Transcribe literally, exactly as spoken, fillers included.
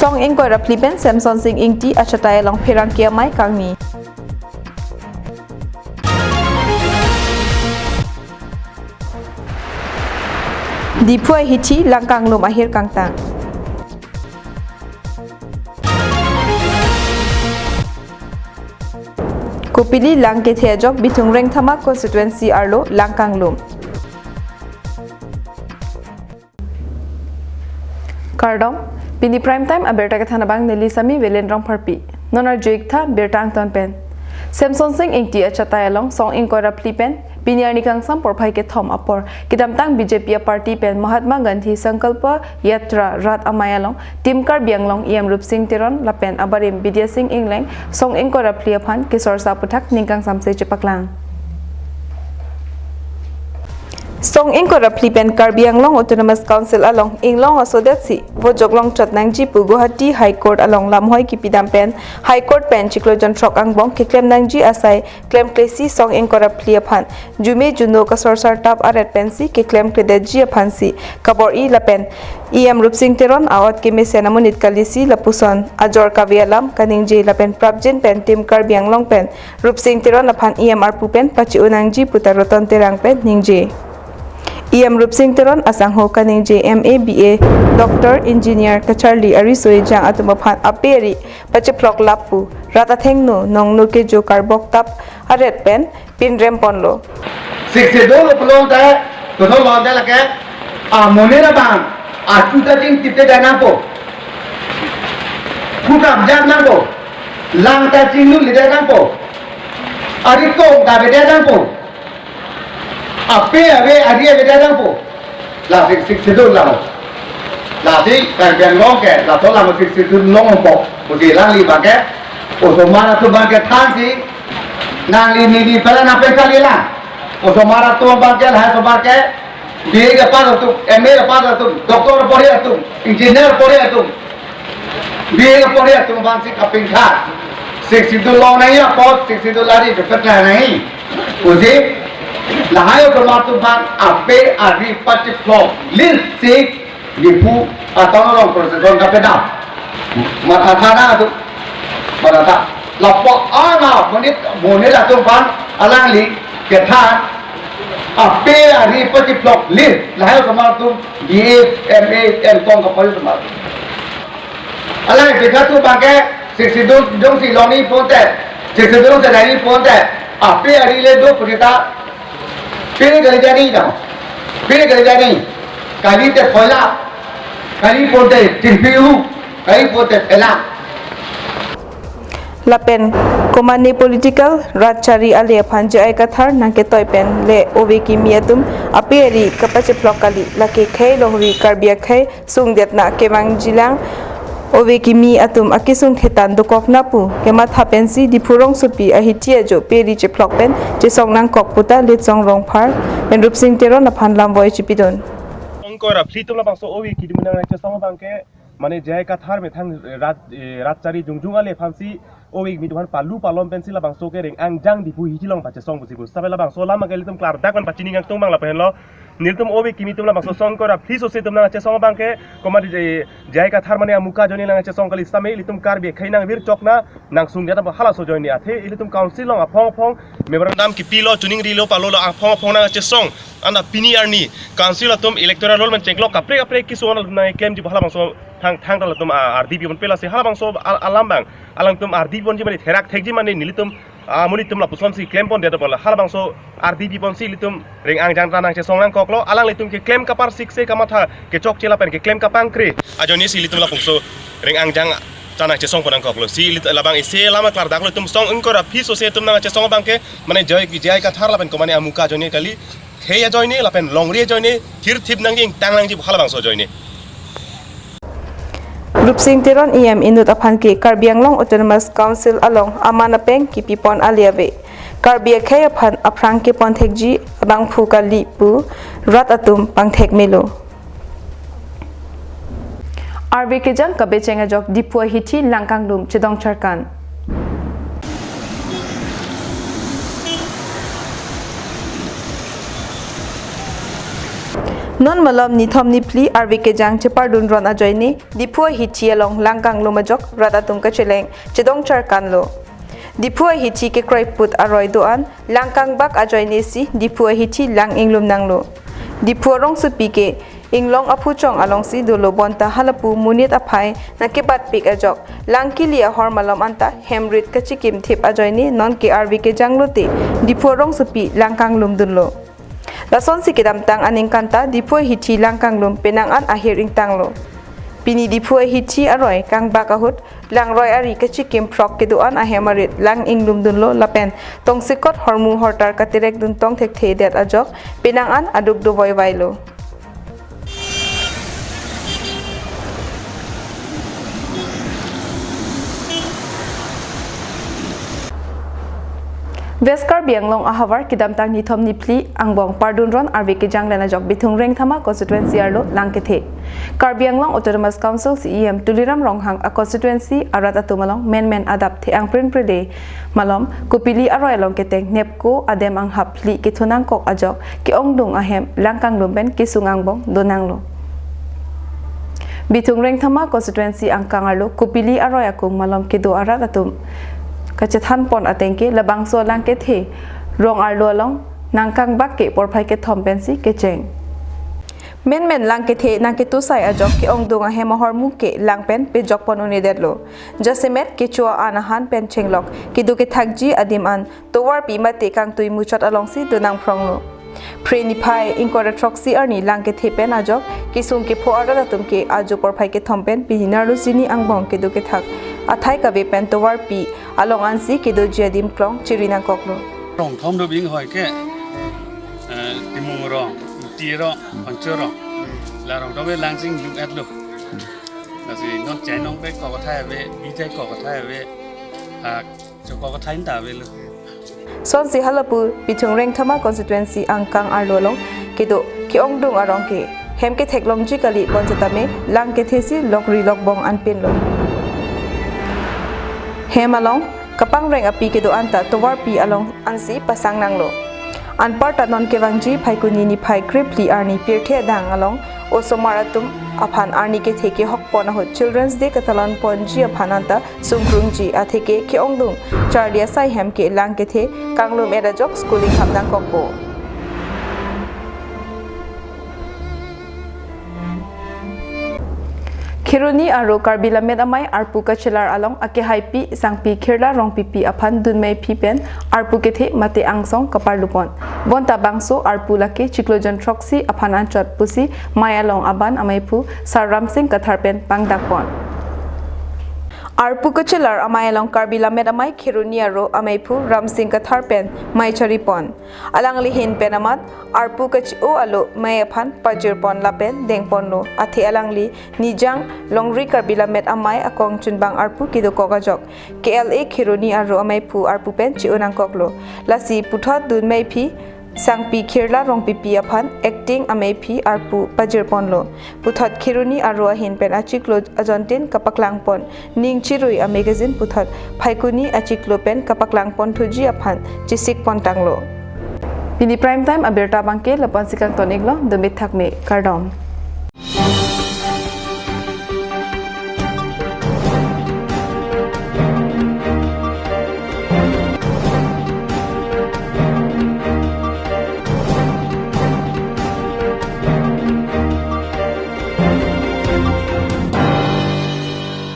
Song ingkoi ra phli pen Semson Sing Ingti achatai along pherangke amei kangni. Diphu ahithi langkanglum ahir kangtang. Kopili lang kethe ajok Bithung Rengthama constituency arlo langkanglum. Kardom, pini prime time abirta kethan abang neli Sami Velen Rongpharpi. Non arju-ik tha birta angton pen. Semson Sing Ingti achatai along song ingkoi ra phli pen pini arni kangsam porphai kethom apor kedamtang B J P aparty pen Mahatma Gandhi Sankalpa Yatra rat amei along Team Karbi Anglong E M Rupsing Teron lapen abarim Bidya Sing Engleng song ingkoi ra phli aphan kesorsa aputhak ning kangsamse chepaklang. Song ingkoi ra phli pen Karbi Anglong Autonomous Council along inglong asodet si vote joklong chot nangji pu Guwahati High Court along lamhoi kipidam pen High Court pen chiklo jonthrok angbong keklem nangji asai klemklesi song ingkoi ra phli aphan jume juno kasorsar tap aret pensi keklemkledetji aphansi kabor-i lapen E M Rupsing Teron a'ot kemesen amonit kalisi lapuson ajor kave alam kaningje lapen prapjin pen Team Karbi Anglong pen Rupsing Teron aphan E M arpu pen pache-o nangji puta Roton Terang pen ningje. E M Rupsing Teron asangho kaningje M A, B A, doctor, engineer kacharli ariso ejang atum aphan ape ari pachephlok lap pu rat athengno nongno kejo karbok tap aret pen pinrem ponlo. Sixth Schedule pulote, kosonlo te lake, amonit abang achu ta chingtipte nangpo, kukrap jat nangpo, lang ta chinglule nangpo, ari kong ta bede nangpo, ape ave ari avede nangpo. Lasi Sixth Schedule lang. Lasi Karbi Anglong ke, laso lang Sixth Schedule longpo. Pusi alangli abang ke, osomar atum abang ke thansi, nangli neli pala nangpekali lang. Osomar atum abang ke, lahai osomar ke, B A kepass atum, M A kepass atum, doctor pori atum, engineer pori atum, B A pori atum abangsi kapingkha. Sixth Schedule long nangji apot, Sixth Schedule ari chepet nangji. Pusi, lahai osomar atum abang ape ari pachephlok lirsi Diphu atown along procession kapedam. Matha tha nang atum. Matha tha. Lapu-an amonit, monit atum aphan alangli kethan. Ape ari pachephlok lir. Lahai osomar atum B A, M A, M Com kapori osomar atum. Alangli pekha atum abang ke Sixth Schedule jongsi longji pulote, Sixth Schedule jongsi nangji pulote, ape ari le do pu seta, pini kali jani dam, pini kali jani, kali te phoila, kali pulote chingpi-u, kali pulote phela. Lapen komane political rat chari ale aphan J I Kathar nangketoi pen le ove kimi atum ape ari kapachephlok kali, lake khei longhori Karbi akhei sungdetna kevangjilang, ove kimi atum akesung thetan dokokna pu kematha pensi Diphu rongsopi ahithi ajo pe ari chephlok pen chesong nangkok puta Litsong Rongphar pen Rupsing Teron aphan lamvoi chipidun. Ingkoi ra phli atum labangso ove kimi nangchesong abang ke, mane J I Kathar methang rat, eh, rat chari jongjong ale aphansi ove kimi atum aphan palu palom pensi labangso ke Reng Angjang Diphu hithi along pachesong pusi pu. Sabe labangso alam ke ilitum klardak pen pachini nangtung abang lapen lo. Nelitum ove kimi atum labangso song ingkoi ra phli sose atum nangchesong abang ke, komane J I, J I Kathar mane amuka ajoine nangchesong kali sitame ilitum Karbi akhei nangvirchokna nangsungdet pu halaso ajoine athe ilitum council along aphong aphong memorandum kipilo, chuning rilo, palolo, aphong aphong nangchesong. Anta pini arni council atum electoral roll pen chenglo kaprek kaprek kesung an atum nangklemji pu halabangso thang thang ta latum a-, ardi pipon pe lasi halabangso al-, alam abang alangtum ardi piponji mane therak thekji mane nelitum, ah, monit atum lapusonsi klem pondet pu la halabangso ardi piponsi ilitum Reng Angjang ta nangchesong nangkoklo, alanglitum keklem kapar sikse kamatha kechokche lapen keklem kapangkre ajoinesi ilitum labangso Reng Angjang ta nangchesong pon nangkoklo. Si ilit-, labang isi alam klardaklo, itum song ingkoi ra phli sose atum nangchesong abang ke, mane J I, J I Kathar lapen komane amuka ajoine kali, khei ajoine lapen longri ajoine thirthip nangji, ingtang nangji pu halabangso ajoine. Rupsing Teron E M inut aphan ke Karbi Anglong Autonomous Council along aman apeng kipipon ale ave. Karbi akhei aphan aphrang kepon thekji abangphu kali pu rat atum pangthek melo. Arve kejang kabecheng ajok Diphu ahithi langkanglum chedong charkan. Non malom nithom niphli arve kejang chepardun ron ajoine Diphu ahithi along lang kanglum ajok rat atum kacheleng chedongchar kanlo. Diphu ahithi kekroiput aroi do-an lang kangbak ajoine si Diphu ahithi lang inglum nanglo. Diphu arongsopi ke inglong aphuchong alongsi dolo bonta halapu monit aphai nangkebatpik ajok lang kili ahor malom anta hem rit kachikim thip ajoine nonke arve kejang lote Diphu arongsopi lang kanglum dunlo. Lasonsi kedamtang aningkan ta Diphu ahithi lang kanglum penang an ahir ingtanglo. Pini Diphu ahithi aroi kangbak ahut langroi ari kachikim phrok kedo-an ahem arit lang inglum dunlo lapen tongsekot hormu hortar katerek dun tong thekthedet ajok penang an aduk dovoi vailo. West Karbi Anglong ahavar kedamtang nithom niphli angbong pardun ron arve kejang len ajok Bithung Rengthama constituency arlo lang kethe. Karbi Anglong Autonomous Council C E M Tuliram Ronghang a constituency arat atum along menmen adap the-ang prinpride malom Kopili aroi along keteng NEEPCO adem anghap phli kethu nangkok ajok ke-ongdung ahem lang kanglum pen kesung angbong donanglo. Bithung Rengthama constituency angkang arlo Kopili aroi akung malom kedo arat atum kachethanpon ateng ke labangso lang kethe rong arlo along nang kangbak ke porphai kethom pensi kecheng. Menmen lang kethe nangketusai ajok ke-ongdung ahem ahormu ke lang pen pejokpon un'edetlo. Jasemet kecho-an ahan pen chenglok kedo kethakji adim an tovarpi mate kangtui muchot alongsi donang phronglo. Phre niphai ingkoi ra throksi arni lang kethe pen ajok kesung kepho arat atum ke ajo porphai kethom pen pini Narlu Sini angbong kedo kethak athai kave pen tovarpi along ansi kedoji adim klong chiri nangkoklo. Rong thom do bing hoi ke, eh, Timung rong, Ti rong, Pangcho rong. La rong thom e lang sing duk et lo. Lasi non chai nong pe kok athai ave, bi thai kok athai ave, ah, cho kok athai ta ave lo. Sonsi halapu Bithung Rengthama constituency angkang arlo along kedo ke-ongdung arong ke hem ketheklongji kali bonsetame lang kethe si lokri lokbong anpinlo. Hem along kapangreng api kedo anta tovarpi along ansi pasang nanglo. Anparta non kevangji Phaikuni niphai krephli arni pirthe adang along osomar atum aphan arni kethe kehokpon ahut Children's Day katalon ponji aphan anta sungkrungji atheke ke-ongdung charli asai hem ke lang kethe kanglum et ajok schooling ham nangkokpo. Kheroni Aro Karbi Lammet Amei arpu kachelar along akehaipi Sangpi Khirla Rongpipi aphan dunmeiphi pen arpu kethe mate angsong kaparlupon. Bonta bangso arpu lake chiklo jon throksi aphan anchot pusi mei along aban ameiphu Sar Ramsing Kathar pen pangdakpon. Arpu kachelar amei along Karbi Lammet Amei Kheroni Aro ameiphu Ramsing Kathar pen mei charipon. Alangli ahin pen amat arpu kache-o alo mei aphan pajirpon lapen dengponlo. Athe alangli Nijang Longri Karbi Lammet Amei akong chunbang arpu kedokok ajok K L A Kheroni Aro ameiphu arpu pen che-o nangkoklo. Lasi puthot dunmeiphi Sangpi Khirla Rongpipi aphan acting ameiphi arpu pajirponlo. Puthot Kheroni Aro ahin pen achiklo ajontin kapaklangpon Ning Chirui a magazine puthot Phaikuni achiklo pen kapaklangpon thuji aphan chesikpon tanglo. Pini Prime Time abirta abangke lapu-ansi kangton-iklo, dome thakme, kardom.